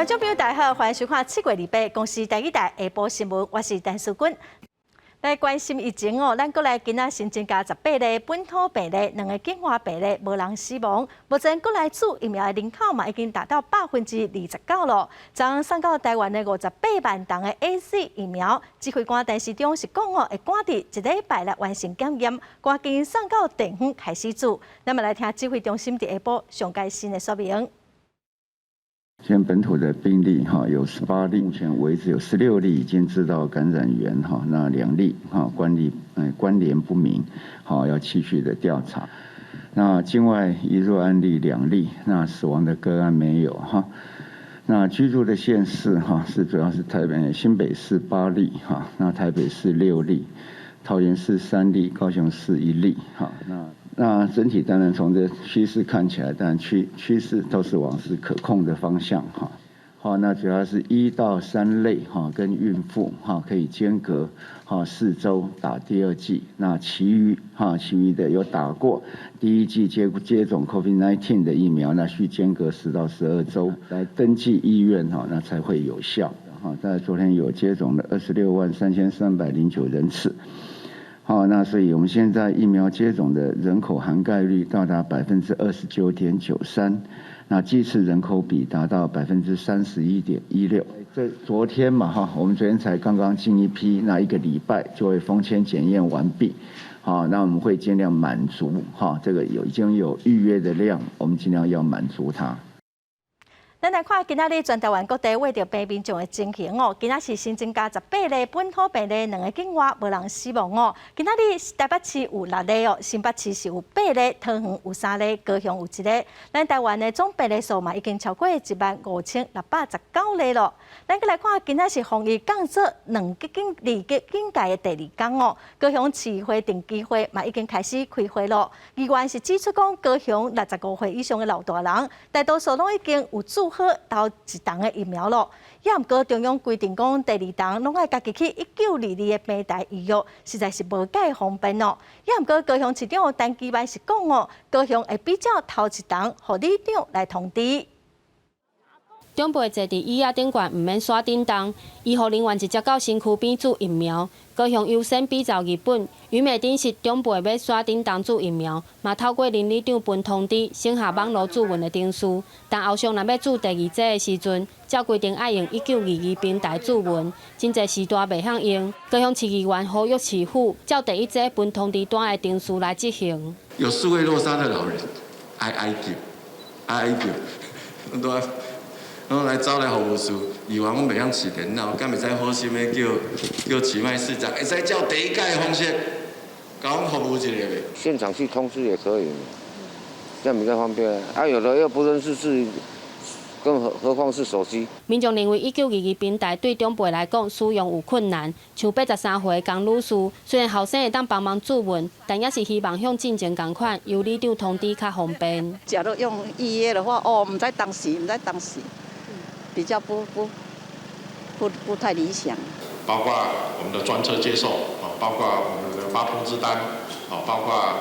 眾朋友大家好，歡迎收看7月28公視台語台下晡新聞，我是陳淑君。來關心疫情哦，咱國內今仔新增加18例本土病例，兩個境外病例，無人死亡。目前國內注疫苗的人口嘛已經達到29%咯。昨昏送到台灣的58萬筒的 AZ 疫苗，指揮官陳時中是講哦，會趕佇一禮拜內完成檢驗，趕緊送到地方開始注。咱們來聽指揮中心佇下晡上蓋新的說明。現在本土的病例哈有18例，目前為止有16例已經知道感染源哈，那2例哈關聯不明，好要繼續的調查。那境外移入案例2例，那死亡的個案沒有哈。那居住的縣市哈是主要是台北新北市8例哈，那台北市6例，桃園市3例，高雄市1例哈。那整體當然從這趨勢看起來，當然趨勢都是往是可控的方向哈。好，那主要是1到3類哈，跟孕婦哈可以間隔哈4週打第二劑。那其餘哈，其餘的有打過第一劑接種 COVID-19 的疫苗，那需間隔10到12週來登記醫院哈，那才會有效。哈，在昨天有接種了263,309人次。好，那所以我們現在疫苗接種的人口涵蓋率到達29.93%，那劑次人口比達到31.16%。這昨天嘛哈，我們昨天才剛剛進一批，那一個禮拜就會封籤檢驗完畢。好，那我們會盡量滿足哈，這個有已經有預約的量，我們盡量要滿足它。咱來看今仔日全台灣各地穢著病民眾的情形哦。今仔是新增加十八例本土病例，兩個境外，無人死亡哦。今仔日台北市有六例哦，新北市是有八例，桃園有三例，高雄有一例。咱台灣的總病例數嘛已經超過15,619例咯。咱閣來看今仔是防疫降做兩級警二級警戒的第二工哦。高雄市會定期會嘛已經開始開會咯。議員是指出講，高雄65歲以上的老大人，大多數攏已經有注好頭一筒的疫苗咯。也毋過中央規定講，第二筒攏愛家己去1922的平台預約，實在是無介方便咯。也毋過高雄市長陳其邁是講哦，高雄會比照頭一筒，予里長來通知。長輩坐佇椅仔頂懸，毋免徙振動。醫護人員直接到身軀邊注疫苗。高雄優先比照日本，魚美町是長輩欲徙振動注疫苗，嘛透過鄰里長分通知，省下網路注文的程序。但後續若欲注第二劑的時陣，照規定愛用1922平台注文，真濟時段袂曉用。高雄市議員呼籲市府照第一劑分通知單的程序來執行。有數位落差的老人，哀哀叫，哀哀叫，都然後來走來服務處，議員阮袂曉飼電腦，敢會使好心的叫其邁市長，會使照第一屆的方式，共阮服務一下袂？現場去通知也可以，這樣比較方便。啊，有的又不認識字，更何況是手機。民眾認為1922平台對長輩來講使用有困難，像83歲江女士，雖然後生會當幫忙注文，但也是希望像進前仝款，由里長通知較方便。假如用預約的話，哦，毋知當時，毋知當時。比較不太理想。包括我們的專車接送，啊，包括我們的發通知單，啊，包括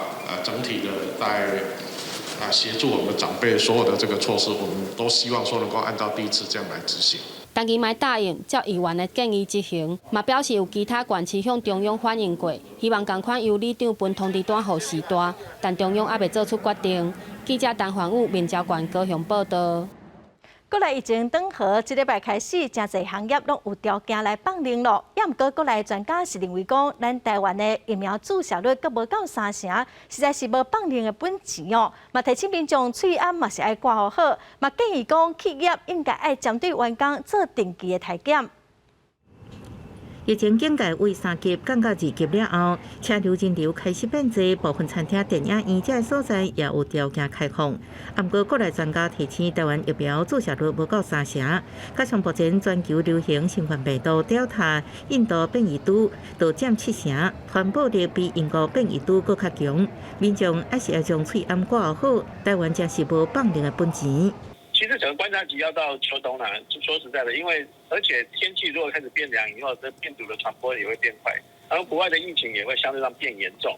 整體的在啊協助我們的長輩所有的這個措施，我們都希望說能夠按照第一次這樣來執行。陳其邁答應照議員的建議執行，嘛表示有其他縣市向中央反映過，希望仝款由里長分通知單予時大，但中央猶未做出決定。記者陳環宇、面交縣高雄報道。國內疫情轉好，這禮拜開始，誠濟行業攏有條件來放靈咯。也毋過國內專家是認為講，咱台灣的疫苗注射率閣無夠三成，實在是無放靈的本錢哦。嘛提醒民眾喙罨嘛是愛掛予好，嘛建議講企業應該愛針對員工做定期的體檢。疫情警戒為3級降到2級了後，車流人流開始變濟，部分餐廳、電影院這所在也有條件開放。毋過國內專家提醒，台灣疫苗注射率無夠三成，加上目前全球流行新冠病毒 Delta、印度變異株都佔七成，傳播力比英國變異株閣較強。民眾還是愛將喙罨掛好，台灣才是無放靈的本錢。其實整個觀察期要到秋冬啦，就說實在的，因為而且天氣如果開始變涼以後，這病毒的傳播也會變快，然後國外的疫情也會相對上變嚴重。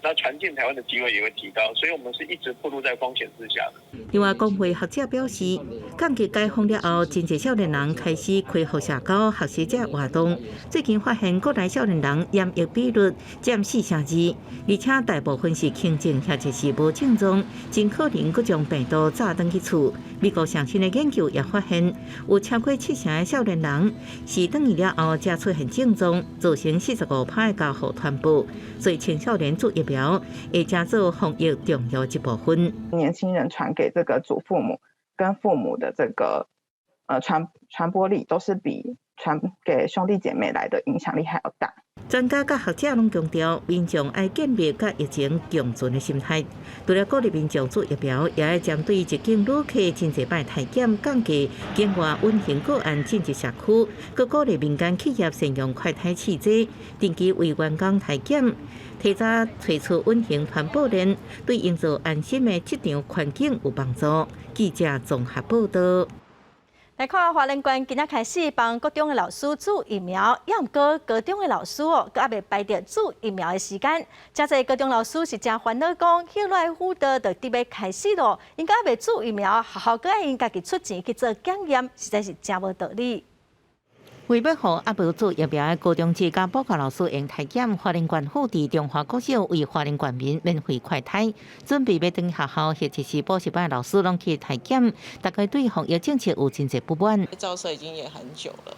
那傳進台灣的機會也會提高，所以我們是一直暴露在風險之下的。另外，公衛學者表示，降級解封了後，真濟少年人開始恢復社交、學習這活動。最近發現國內少年人染疫比率佔4成2，而且大部分是輕症或者是無症狀，真可能閣將病毒帶轉去厝。美國上新的研究也發現，有超過七成的少年人是轉去了後才出現症狀，造成45%的家戶傳播。所以青少年注疫苗會成做防疫重要一部分。年輕人傳給這個祖父母跟父母的這個傳播力，都是比傳給兄弟姐妹來的影響力還要大。專家佮學者攏強調，民眾愛建立佮疫情共存的心態。除了鼓勵民眾注疫苗，也愛針對入境旅客真濟擺體檢，降低境外隱形個案進入社區，閣鼓勵民間企業善用快篩試劑，定期為員工體檢，提早揣出隱形傳播鏈，對營造安心的職場環境有幫助。記者綜合報道。來看花蓮縣今仔開始幫國中的老師注疫苗，也毋過高中的老師哦，閣猶未排著注疫苗的時間。誠濟高中老師是誠煩惱，講歇落來輔導就得欲開始囉，𪜶閣猶未注疫苗，學校閣愛𪜶家己出錢去做檢驗，實在是誠無道理。為欲予猶無注疫苗的高中職佮補教老師用體檢，花蓮縣府佇中華國小為花蓮縣民免費快篩，準備欲轉學校或者是補習班老師攏去體檢，大家對防疫政策有真濟不滿。照射已經也很久了，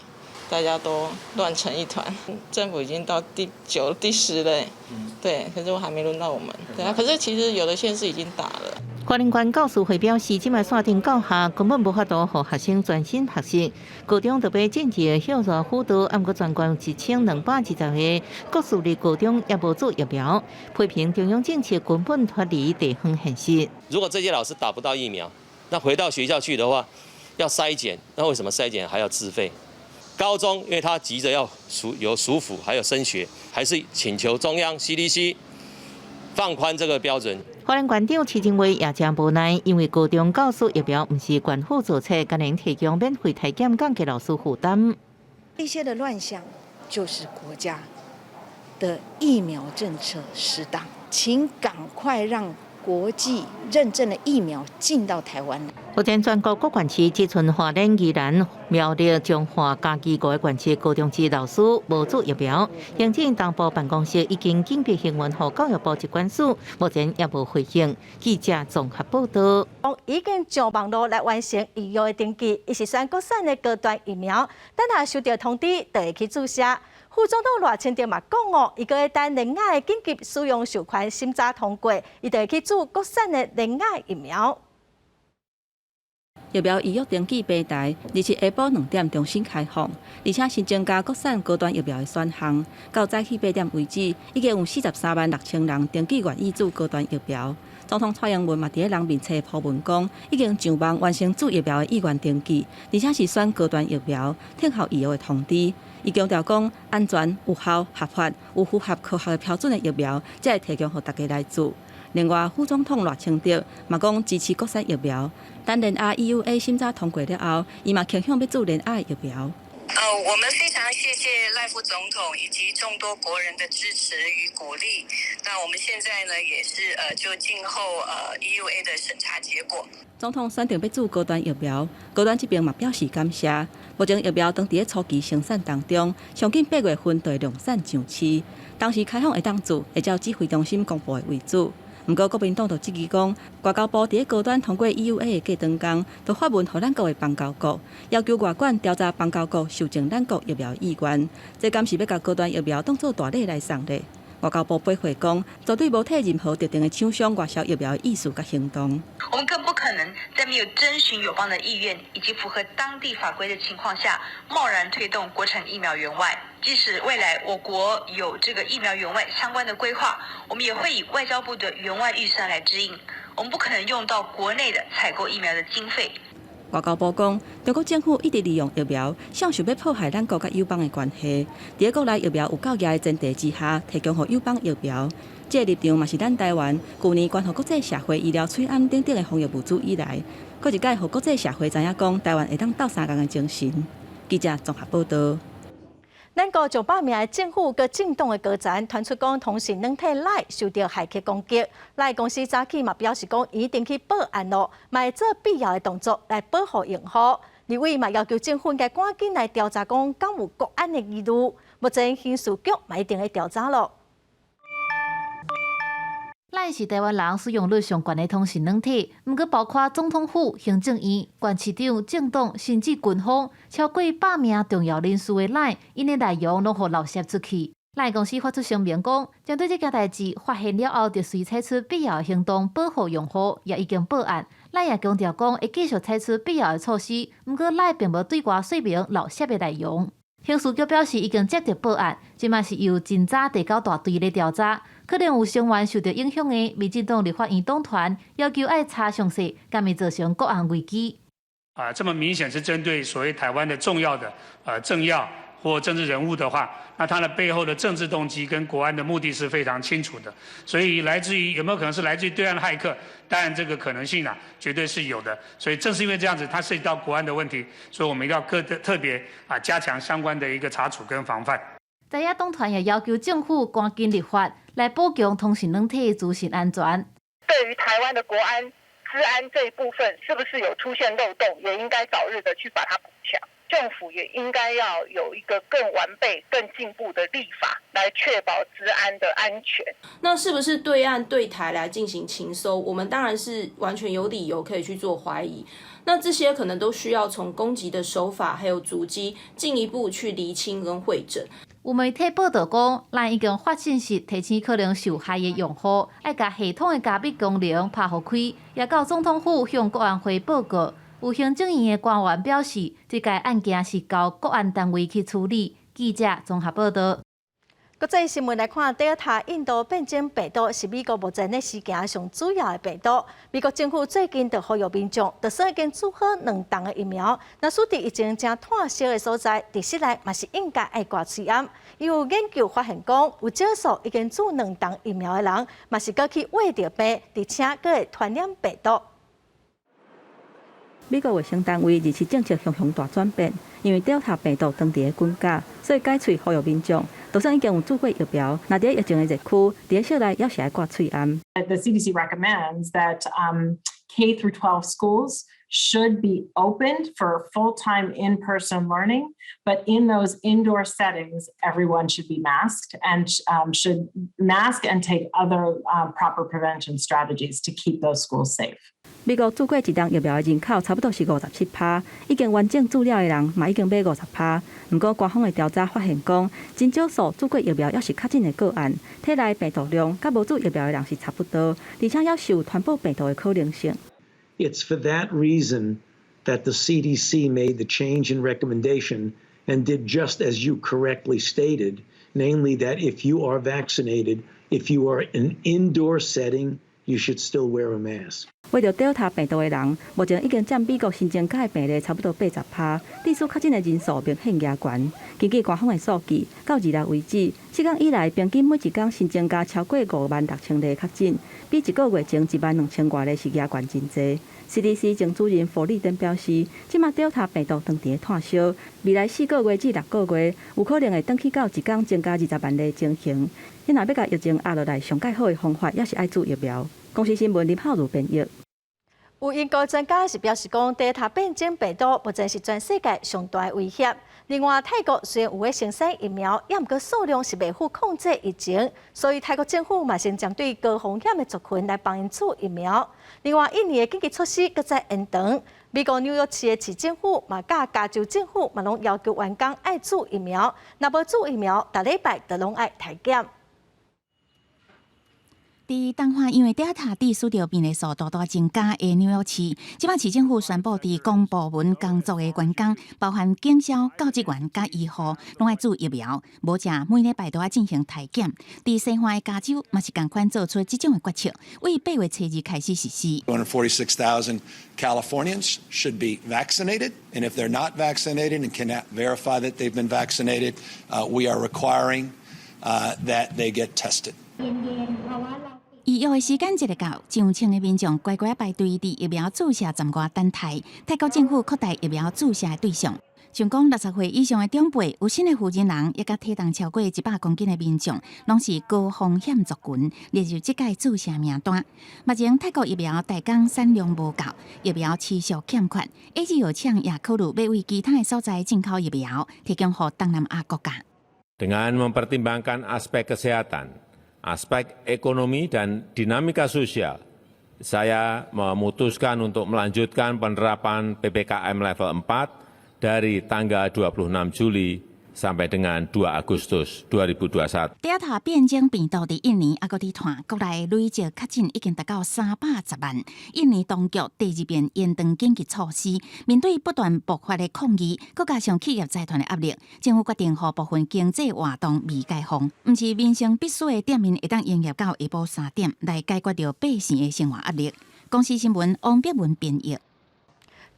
大家都亂成一團。政府已經到第九、第十了，對，可是我還沒輪到我們。對啊，可是其實有的縣市已經打了。花蓮縣教師會表示，這擺線頂教學根本無法度予學生專心學習。高中就欲進入歇熱輔導，毋過全縣1220個國私立高中猶無注疫苗，批評中央政策根本脫離地方現實。如果這些老師打不到疫苗，那回到學校去的話，要篩檢，那為什麼篩檢還要自費？高中因為他急着要暑有暑輔，還有升學，還是請求中央 CDC 放寬這個標準。花蓮縣長徐正偉也誠無奈，因為高中教師疫苗毋是縣府做出，敢能提供免費體檢，降低老師負擔。這些的亂象就是國家的疫苗政策失當，請趕快讓國際認證的疫苗進到台灣。目前全國各縣市只賰花蓮、宜蘭、苗栗、彰化、嘉義五个縣市高中職老師無注疫苗。行政東部辦公室已經緊急行文予教育部疾管署，目前猶無回應。記者綜合報道。已經上網路來完成預約的登記，伊是選國產的高端疫苗，等下收著通知就會去注射。副總統賴清德嘛講哦，伊閣咧等聯亞的緊急使用授權審查通過，伊就會去注國產的聯亞疫苗。疫苗預約登記平台，27下晡2點重新開放，而且新增加國產高端疫苗的選項。到早起8點為止，已經有43萬6千人登記願意注高端疫苗。總統蔡英文嘛佇咧人面冊鋪文講，已經上網完成注疫苗的意願登記，而且是選高端疫苗，等候預約的通知。伊強調講，安全、有效、合法、有符合科學的標準的疫苗，才會提供予大家來注。另外，副總統賴清德嘛講支持國產疫苗，等聯亞 EUA 審查通過了後，伊嘛傾向欲注聯亞的疫苗。我們非常謝謝賴副總統以及眾多國人的支持與鼓勵。那我們現在呢，也是就靜候EUA 的審查結果。總統選定欲注高端疫苗，高端這邊嘛表示感謝。目前疫苗當佇咧初期生產當中，上緊8月份就會量產上市。當時開放會當注，會照指揮中心公布的為主。毋過國民黨就質疑講，外交部佇咧高端通過 EUA 的過當工，就發文予咱國的邦交國，要求外管調查邦交國授贈咱國疫苗意願，這敢是欲共高端疫苗當做大禮來送咧？外交部回覆講，絕對無替任何特定的廠商外銷疫苗的意思佮行動。我們更不可能在沒有徵詢友邦的意願以及符合當地法規的情況下，貿然推動國產疫苗援外。即使未來我國有這個疫苗援外相關的規劃，我們也會以外交部的援外預算來支應，我們不可能用到國內的採購疫苗的經費。外交部講，中國政府一直利用疫苗，想欲破壞咱國佮友邦的關係。佇咧國內疫苗有夠額的前提之下，提供予友邦疫苗。這個立場嘛是咱台灣舊年捐予國際社會醫療喙罨等等的防疫物資以來，閣一擺予國際社會知影講，台灣會當鬥相共的精神。記者綜合報道。咱國上百名的政府佮政黨的高層傳出講，通訊軟體 LINE 受著駭客攻擊。LINE 公司早起嘛表示講，已經去報案囉，嘛會做必要的動作來保護用戶。立委嘛要求政府應該趕緊來調查，講敢有國安的疑慮。目前刑事局嘛一定會調查囉。 LINE 是台灣人使用率上懸的通訊軟體，毋過包括總統府、行政院、縣市長、政黨，甚至軍方，超過百名重要人士的 LINE，𪜶的內容攏予漏洩出去。LINE 公司發出聲明講，針對這件代誌發現了後，就隨採取必要的行動保護用戶，也已經報案。LINE 也強調講，會繼續採取必要的措施，毋過 LINE 並無對外說明漏洩的內容。刑事局表示已經接到報案，這馬是由偵查第九大隊咧調查，可能有成員受著影響的民進黨立法院黨團要求愛查詳細，敢會造成國安危機。啊，這麼明顯是針對所謂台灣的重要的政要或政治人物的話，那他的背後的政治動機跟國安的目的是非常清楚的。所以來自於有沒有可能是來自於對岸駭客？當然這個可能性啊，絕對是有的。所以正是因為這樣子，它涉及到國安的問題，所以我們要特別啊加強相關的一個查處跟防範。在野黨團也要求政府趕緊立法來保強通訊軟體的資訊安全。對於台灣的國安、資安這一部分，是不是有出現漏洞，也應該早日的去把它補強。政府也應該要有一個更完備、更進步的立法，來確保資安的安全。那是不是對岸對台來進行情搜？我們當然是完全有理由可以去做懷疑。那這些可能都需要從攻擊的手法還有足跡進一步去釐清跟彙整。有媒體報導講，LINE 已經發信息提醒可能受害的用戶，愛共系統的加密功能拍予開，也到總統府向國安會報告。有行政院的官員表示，這個案件是交國安單位去處理。記者綜合報導。國際新聞來看，德爾塔印度變種病毒是美國目前咧施行上主要的病毒。美國政府最近就呼籲民眾，就算已經注好兩劑的疫苗，若是佇疫情誠湠燒的所在，佇室內嘛是應該愛掛喙罨。有研究發現講，有少數已經注兩劑疫苗的人，嘛是閣去秽著病，而且閣會傳染病毒。美國衛生單位27政策雄雄大轉變，因為 Delta 病毒當佇咧滾價，所以改喙呼籲民眾，就算已經有注過疫苗，若佇疫情的熱區，佇咧室內猶是愛掛喙罨。 The CDC recommends that K through 12 schools should be opened for full-time in-person learning, but in those indoor settings, everyone should be masked and should mask and take other proper prevention strategies to keep those schools safe. 美國注過一劑疫苗的人口差不多是57趴，已經完整注了的人嘛已經欲50趴。毋過官方的調查發現講，真少數注過疫苗猶是確診的個案，體內病毒量佮無注疫苗的人是差不多，而且猶是有傳播病毒的可能性。 It's for that reason that the CDC made the change in recommendation and did just as you correctly stated, namely that if you are vaccinated, if you are in an indoor setting, you should still wear a mask. 秽著 Delta 病毒的人，目前已經佔美國新增加的病例差不多80趴，致使確診的人數明顯加懸。根據官方的數據，到26為止，4工以來平均每一工新增加超過5萬6千例確診，比一個月前1萬2千外例是加懸真濟。CDC 前主任弗利登表示，這馬 Delta 病毒當佇咧湠燒，未來4個月至6個月有可能會轉去到一工增加20萬例情形。你若欲共疫情壓落來，上蓋好的方法，猶是愛注疫苗。公視新聞林浩如編譯。有英國專家是表示講，德爾塔變種病毒目前是全世界上大的威脅。另外，泰國雖然有咧生產疫苗，猶毋過數量是袂赴控制疫情，所以泰國政府嘛先針對高風險的族群來幫𪜶注疫苗。另外，印尼的緊急措施閣再延長。美國紐約市的市政府嘛，佮加州政府嘛，攏要求員工愛注疫苗，若無注疫苗，逐禮拜都攏愛體檢。佇東岸因為 Delta 致使著病例數大大增加的紐約市，這擺市政府宣布，佇公部門工作的員工，包含警消、教職員佮醫護，攏愛注疫苗，無者每禮拜都愛進行體檢。佇西岸的加州嘛是仝款做出這種的決策，為8月初2開始實施。 246,000 Californians should be vaccinated, and if they're not vaccinated and cannot verify that they've been vaccinated, we are requiring that they get tested. 預約的時間一個到，上千个民眾乖乖排隊佇疫苗注射站外等待。泰國政府擴大疫苗注射的對象，想講60歲以上的長輩，有身的負責人，以及體重超過100公斤的民眾，攏是高風險族群，列入這屆注射名單。目前泰國疫苗代工產量無夠，疫苗持續欠缺，AZ 藥廠也考慮欲對其他的所在進口疫苗，提供予東南亞國家。 Dengan mempertimbangkan aspek kesehatan, aspek ekonomi dan dinamika sosial, saya memutuskan untuk melanjutkan penerapan PPKM level 4 dari tanggal 26 Juli sampai dengan 2 Agustus 2021. 德爾塔變種病毒佇印尼猶閣佇傳，國內累計確診已經達到310萬。印尼當局第二遍延長緊急措施，面對不斷爆發的抗議，閣加上企業財團的壓力，政府決定予部分經濟活動未解封，毋是民生必須的店面會當營業到下晡3點，來解決著百姓的生活壓力。公視新聞王碧文編譯。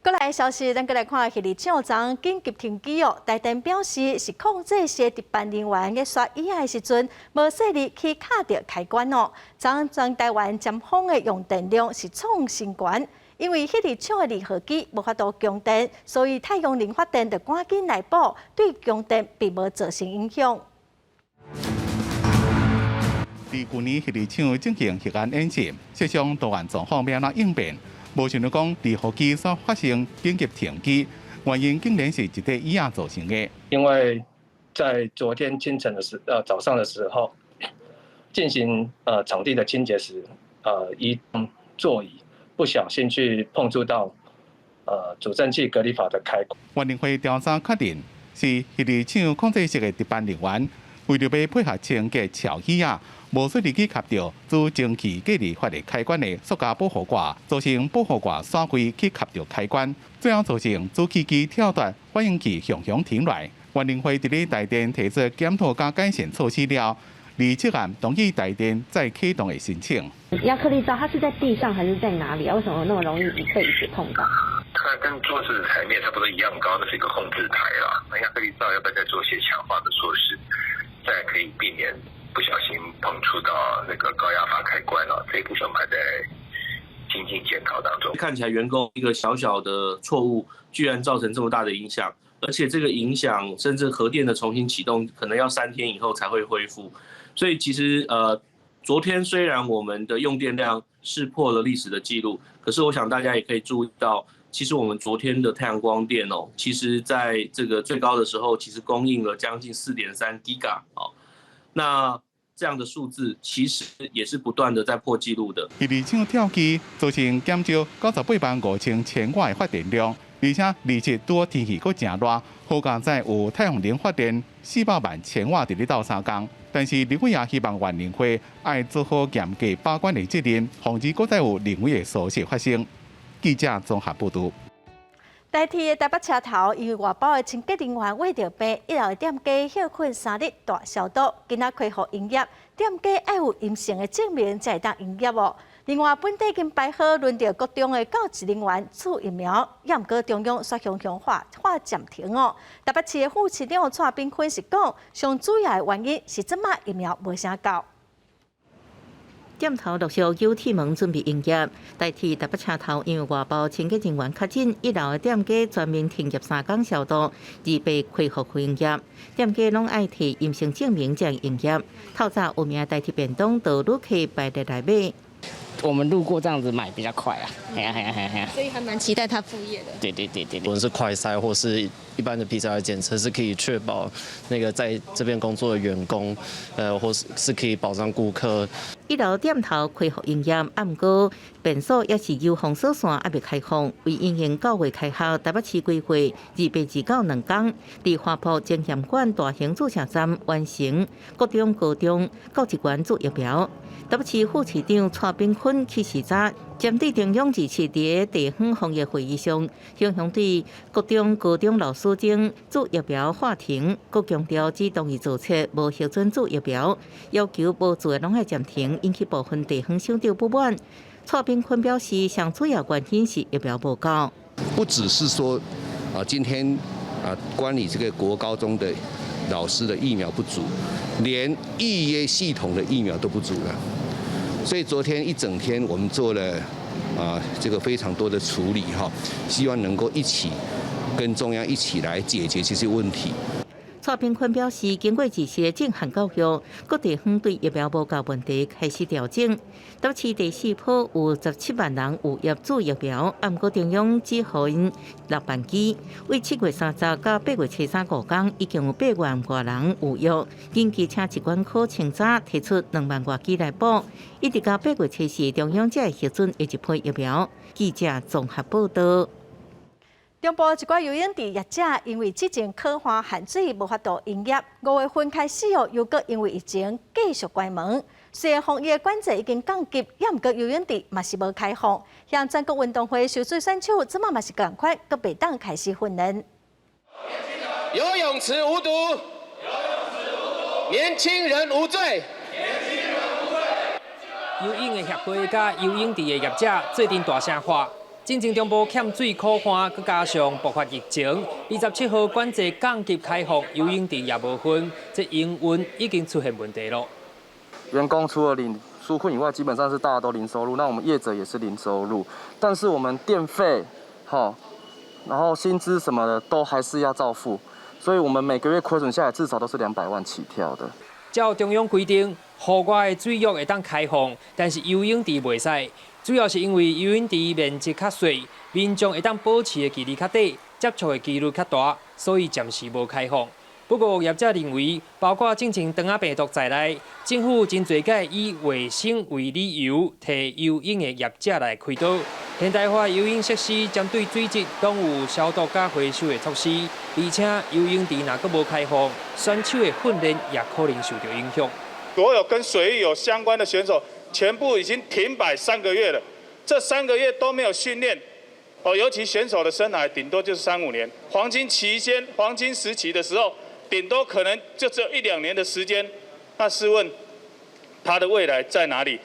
過來消息，咱閣來看，核二廠昨緊急停機哦。台電表示是控制室值班人員咧刷椅仔的時陣，無細膩去敲著開關哦。昨全台灣尖峰的用電量是創新高，因為核二廠的離合機無法度供電，所以太陽能發電就趕緊來補，對供電並無造成影響。佇舊年核二廠進行核安演習，設想多元狀況欲按怎應變。無想著講離合機煞發生緊急停機，原因竟然是一塊椅仔造成的。因為在昨天清晨的時，早上的時候，進行場地的清潔時，移動座椅不小心去碰觸到主蒸汽隔離閥的開關。原能會調查確認是核二廠控制室的值班人員，為著欲配合清潔撬椅仔，無細膩去磕著主蒸汽隔離閥的開關的塑膠保護蓋，造成保護蓋散開去磕著開關，最後造成主汽機跳斷，反應器雄雄停來。原能會佇咧台電提出檢討佮改善措施了，27號同意台電再啟動的申請。亞克力罩，它是在地上還是在哪裡啊？為什麼那麼容易被椅子碰到？它跟桌子台面差不多一樣高，那是一個控制台啦。那亞克力罩要不要再做些強化的措施，再可以避免不小心碰觸到那個高壓閥開關了？這一部分還在精進檢討當中。看起來員工一個小小的錯誤，居然造成這麼大的影響，而且這個影響甚至核電的重新啟動，可能要3天以後才會恢復。所以其實昨天雖然我們的用電量是破了歷史的記錄，可是我想大家也可以注意到，其實我們昨天的太陽光電哦，其實在這個最高的時候，其實供應了將近4.3 Giga 哦，那這樣的數字其實也是不斷的在破紀錄的。核二廠跳機造成減少98萬5千千瓦的發電量，而且27拄天氣閣誠熱，好佳哉有太陽能發電400萬千瓦佇咧鬥相共。但是立委也希望原能會愛做好嚴格把關的責任，防止閣再有人為的疏失發生。記者綜合報導。台鐵的台北車頭，因為外包的清潔人員穢著病，一樓的店家歇睏3日大消毒，今仔恢復營業，店家愛有陰性的證明才會當營業哦。另外，本地金牌號輪著國中的教職人員注疫苗，也毋過中央煞雄雄喊暫停哦。台北市的副市長蔡炳坤是講，上主要的原因是這馬疫苗無啥夠。店頭陸續有鐵門準備營業，台鐵台北車頭因為外包清潔人員確診，一樓的店家全面停業3工消毒，28恢復營業。店家攏愛提陰性證明才會營業。透早有名台鐵便當就旅客排隊來買。我們路過這樣子買比較快啊，係啊係啊係啊。所以還蠻期待它復業的。對對對對，無論是快篩或是一般的 PCR 檢測，是可以確保那個在這邊工作的員工，或是可以保障顧客。一樓店頭恢復營業，毋過便所抑是有封鎖線猶未開放，為因應9月開學，台北市規劃28、292工，佇華埠前嫌館大型注射站完成國中、高中教職員注疫苗。台北市副市長蔡炳坤去視察，針對中央27佇地方防疫會議上，雄雄對國中、高中老師間注疫苗喊停，閣強調只同意做冊無核准注疫苗，要求無注的攏愛暫停，引起部分地方首長不滿。蔡炳坤表示，上主要原因是疫苗無夠。不只是說啊，今天啊，管理這個國高中的老師的疫苗不足，連預約系統的疫苗都不足了。所以昨天一整天我們做了啊這個非常多的處理哈，希望能夠一起跟中央一起來解決這些問題。蔡炳坤表示，經過這次的震撼教育，各地方對疫苗無夠問題開始調整。台北市第四波有17萬人有約注疫苗，毋過中央只予𪜶6萬劑。為7月30到8月初三5工，已經有8萬外人有約，緊急請疾管科清早提出2萬外劑來補，一直到8月初四，中央才會核准下一批疫苗。記者綜合報道。中部一寡游泳池業者因為之前苦旱限水無法度營業，5月份開始哦，又閣因為疫情繼續關門。雖然防疫的管制已經降級，猶毋過游泳池嘛是無開放。像全國運動會游水選手，這馬嘛是仝款，閣袂當開始訓練。游泳池無毒，年輕人無罪。游泳的協會佮游泳池的業者做陣大聲喊。進前中部欠水苦旱，閣加上爆發疫情，27號管制降級開放，游泳池也無訓，這營運已經出現問題囉。員工除了領紓困以外，基本上是大家都零收入。那我們業者也是零收入，但是我們電費、然後薪資什麼的都還是要照付，所以我們每個月虧損下來至少都是200萬起跳的。照中央規定，戶外的水域會當開放，但是游泳池袂使。主要是因為游泳池面積較細，民眾會當保持的距離較短，接觸的機率較大，所以暫時無開放。不過業者認為，包括進前腸仔病毒在內，政府真濟擺以衛生為理由，提游泳的業者來開刀。現代化游泳設施針對水質攏有消毒佮回收的措施，而且游泳池若閣無開放，選手的訓練也可能受到影響。所有跟水域有相關的選手，全部已經停擺3個月了，這3個月都沒有訓練，哦，尤其選手的生涯頂多就是三五年，黃金期間、黃金時期的時候，頂多可能就只有一兩年的時間，那試問他的未來在哪裡？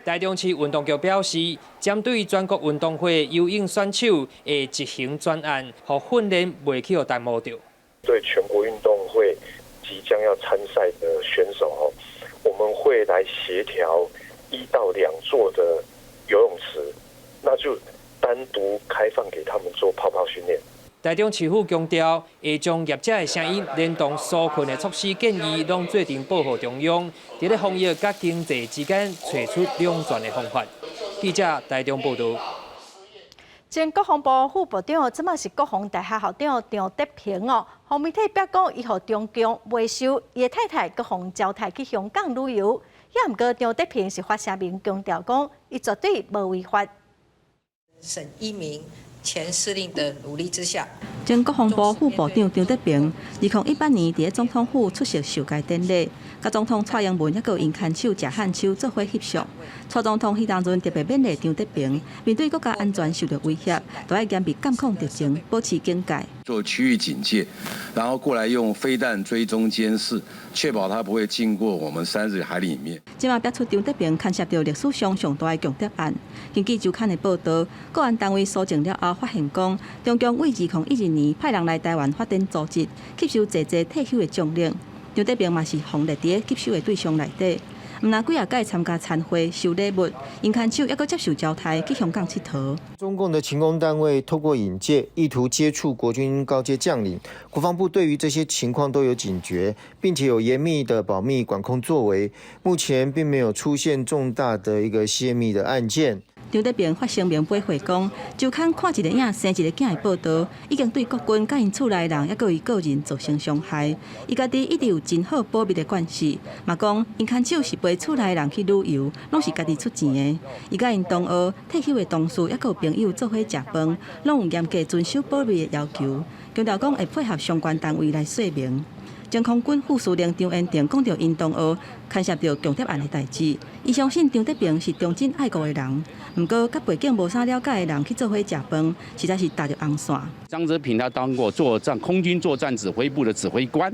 台中市運動局表示，針對全國運動會游泳選手會執行專案，予訓練袂去予耽誤著。對全國運動會即將要參賽的選手，哦，我們會來協調1到2座的游泳池，那就單獨開放給他們做泡泡訓練。台中市府強調，會將業者的聲音連同紓困的措施建議，攏做陣報予中央，佇咧防疫佮經濟之間揣出兩全的方法。記者台中報導。前國防部副部長，這馬是國防大學校長張德平哦，予媒體爆講，伊予中共沒收伊的太太閣予招待去香港旅遊，猶毋過張德平是發聲明強調講，伊絕對無違法。沈一鳴前司令的努力之下，前國防部副部長張德平，2018年佇咧總統府出席受戒典禮，佮總統蔡英文猶閣𪜶牽手食漢手做伙翕相。蔡總統彼當陣特別勉勵張德平，面對國家安全受到威脅，都愛嚴密監控敵情，保持警戒。做區域警戒，然後過來用飛彈追蹤監視，確保它不會經過我們30海里裡面。這馬爆出張德平牽涉著歷史上上大的共諜案。根據週刊的報導，國安單位搜證了後發現講，中共為2012年派人來台灣發展組織，吸收濟濟退休的將領。張德平嘛是予列佇咧吸收的對象內底。毋但幾仔擺參加餐會收禮物，𪜶牽手猶閣接受招待去香港𨑨迌。中共的情攻單位透過引介，意圖接觸國軍高階將領。國防部對於這些情況都有警覺，並且有嚴密的保密管控作為。目前並沒有出現重大的一個洩密的案件。張德平發聲明回駁講，週刊看一个影生一个囝的報導，已經對國軍佮𪜶厝內人，猶閣伊個人造成傷害。伊家己一直有真好保密的慣勢，嘛講𪜶牽手是陪厝內人去旅遊，攏是家己出錢的。伊佮𪜶同學、退休的同事，猶閣有朋友做伙食飯，攏有嚴格遵守保密的要求。強調講會配合相關單位來說明。前空軍副司令張延廷講著𪜶同學牽涉著共諜案的代誌，伊相信張德平是忠貞愛國的人，毋過佮背景無啥了解的人去做伙食飯，實在是踏著紅線。張哲平他當過作戰空軍作戰指揮部的指揮官，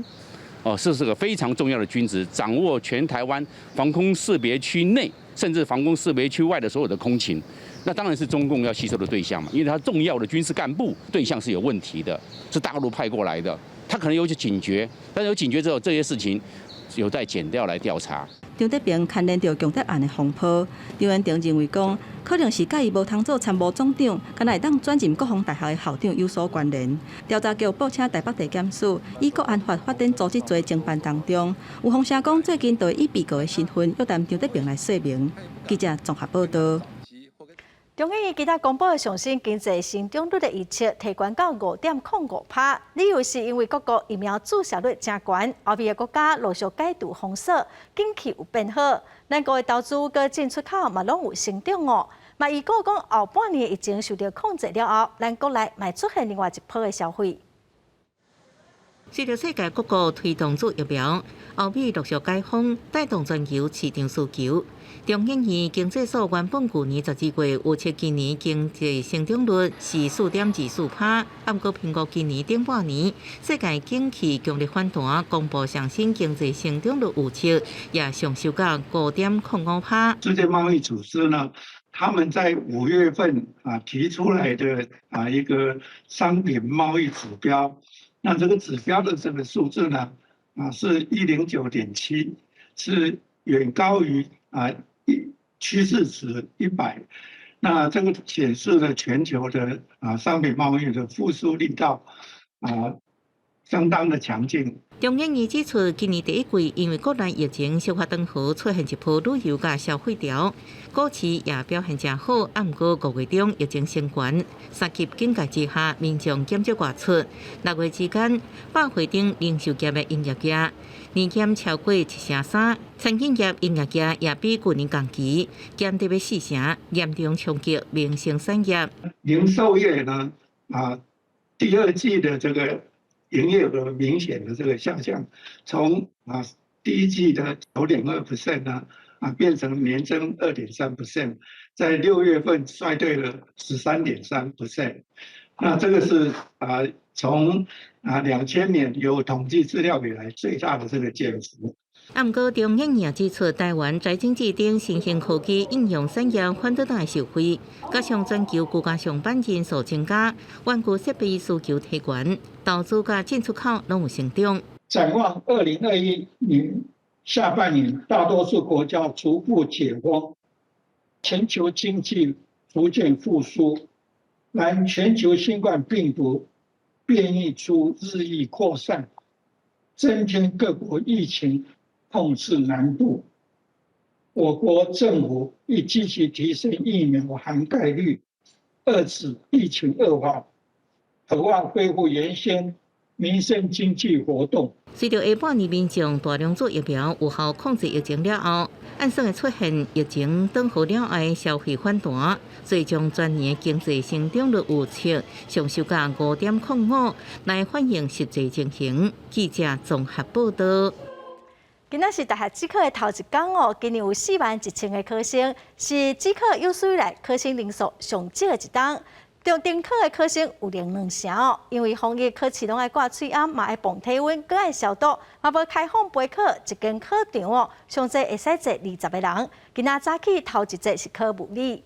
哦，這是個非常重要的軍職，掌握全台灣防空識別區內甚至防空識別區外的所有的空情，那當然是中共要吸收的對象嘛，因為他重要的軍事幹部對象是有問題的，是大陸派過來的。他可能有些警覺，但是有警覺之後，這些事情有待檢調來調查。張德平牽連著強德案的風波，張延廷認為講，可能是佮伊無通做參謀總長，敢若會當轉任國防大學的校長有所關聯。調查局報請台北地檢署以國安法法典組織罪偵辦當中，有風聲講最近就會以被告的身份約談張德平來說明。記者綜合報道。中研院今仔公布的上新經濟成長率的預測提懸到5.05%，理由是因為各國疫苗注射率誠懸，歐美的國家陸續解除封鎖，景氣有變好，咱國的投資佮進出口嘛攏有成長哦。嘛預估講後半年疫情受著控制了後，咱國內嘛會出現另外一波的消費。隨著世界各國推動注疫苗，歐美陸續解封，帶動全球市場需求。中研院經濟所原本舊年12月預測今年經濟成長率是4.24%，毋過評估今年頂半年世界景氣強力反彈，公布上新經濟成長率預測也上修到5.05%。世界貿易組織呢，他們在5月份提出來的一個商品貿易指標，那這個指標的這個數字呢是109.7，是遠高於一趨勢值100，那這個顯示了全球的商品貿易的復甦力道相當的強勁。中研院指出，今年第一季因為國內疫情小可轉好，出現一波旅遊佮消費潮，股市也表現誠好。毋過5月中疫情升懸，三級警戒之下，民眾減少外出。6月之間，百貨頂零售業的營業額年減超過7成3，餐飲業營業額也比舊年同期減得欲4成，嚴重衝擊民生產業。零售業呢，第二季的這個營業額明顯的這個下降，從第一季的9.2% 呢，變成年增2.3%，在6月份衰退了13.3%，那這個是從2000年有統計資料以來最大的這個減幅。毋過中研院指出，台灣在經濟等新興科技應用產業反倒會受惠，加上全球居家上班人數增加，玩具設備需求提懸，投資佮進出口攏有成長。展望2021年下半年，大多數國家逐步解封，全球經濟逐漸復甦，然全球新冠病毒變異株日益擴散，增添各國疫情控制難度。我國政府亦積極提升疫苗涵蓋率，遏止疫情惡化，可望恢復原先民生經濟活動。隨著下半年民眾大量注疫苗有效控制疫情了後，按算會出現疫情轉好了後的消費反彈，所以將全年經濟成長率預測上修到5.05，來反映實際情形。記者綜合報道。今仔是大學指考的頭一工哦，今年有4萬1千个考生，是指考有史以來考生人數上少的一冬。中停考的考生有兩成哦，因為防疫考試攏愛掛喙罨，嘛愛磅體溫，閣愛消毒，嘛無開放陪考，一間考場哦，上濟會使坐20個人。今仔早起頭一節是考物理。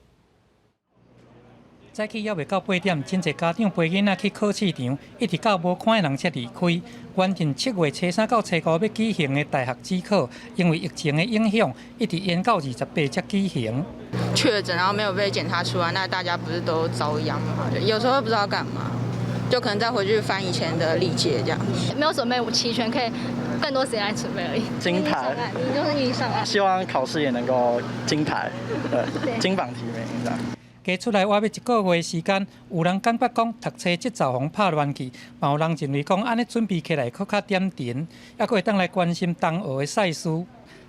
早起猶未到8點，真濟家長陪囡仔去考試場，一直到無看的人才離開。原定7月初三到初五欲舉行的大學指考，因為疫情的影響，一直延到28才舉行。確診，然後沒有被檢查出來，那大家不是都遭殃嗎？有時候不知道幹嘛，就可能再回去翻以前的歷屆這樣。沒有準備齊全，可以更多時間來準備而已。金牌，你就是預上岸。希望考試也能夠金牌，對，金榜題名這樣。加出來倚欲一個月時間，有人感覺講讀冊節奏予拍亂去，嘛有人認為講按呢準備起來閣較點陣，猶閣會當來關心冬奧的賽事。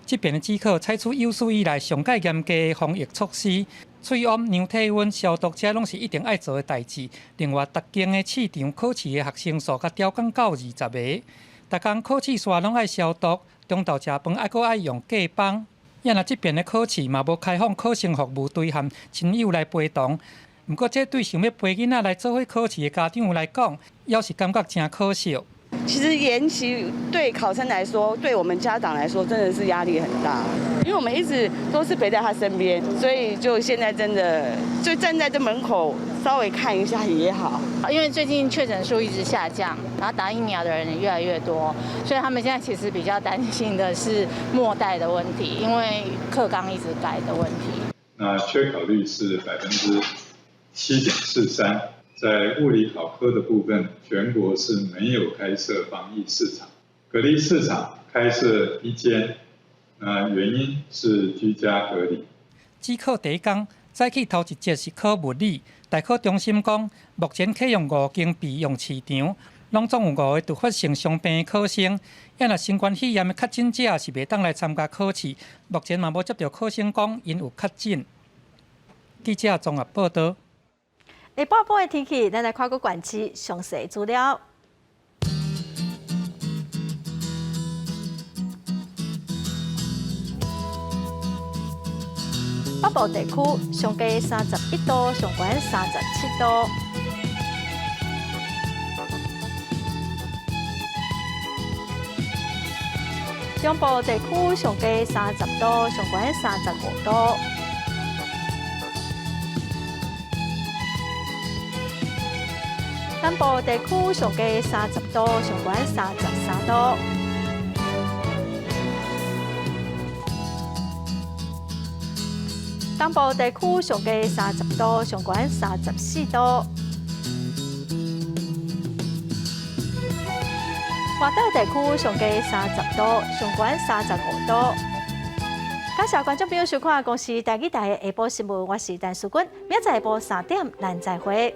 這遍的指考採取有史以來上蓋嚴格的防疫措施，喙罨、量體溫、消毒，這攏是一定愛做的代誌。另外，逐間的試場考試的學生數較調降到20个，逐工考試煞攏愛消毒，中晝食飯猶閣愛用隔板。啊若這遍的考試嘛無開放考生服務隊和親友來陪同，毋過這對想欲陪囡仔來做伙考試的家長來講，猶是感覺誠可惜。其實延期對考生來說，對我們家長來說，真的是壓力很大，因為我們一直都是陪在他身邊，所以就現在真的就站在這門口稍微看一下也好。因為最近確診數一直下降，然後打疫苗的人也越來越多，所以他們現在其實比較擔心的是末代的問題，因為課綱一直改的問題。那缺考率是7.43%。在物理考科的部分，全國是沒有開設防疫市場，隔離市場開設一間，那原因是居家隔離。指考第一工，早起頭一節是考物理，大考中心講，目前啟用5間備用試場，攏總有5個突發性傷病的考生，抑若新冠肺炎的確診者是袂當來參加考試。目前嘛無接著考生講𪜶有確診。記者綜合報導。下晡晡的天氣，咱來看閣縣市詳細資料。北部地區上低31度，上懸37度。中部地區上低30度，上懸35度。南部地區上低30度，上懸33度。東部地區上低30度，上懸34度。外島地區上低30度，上懸35度。感謝觀眾朋友收看《公視台語台》的下晡新聞，我是陳淑君，明仔載下晡3點，咱再會。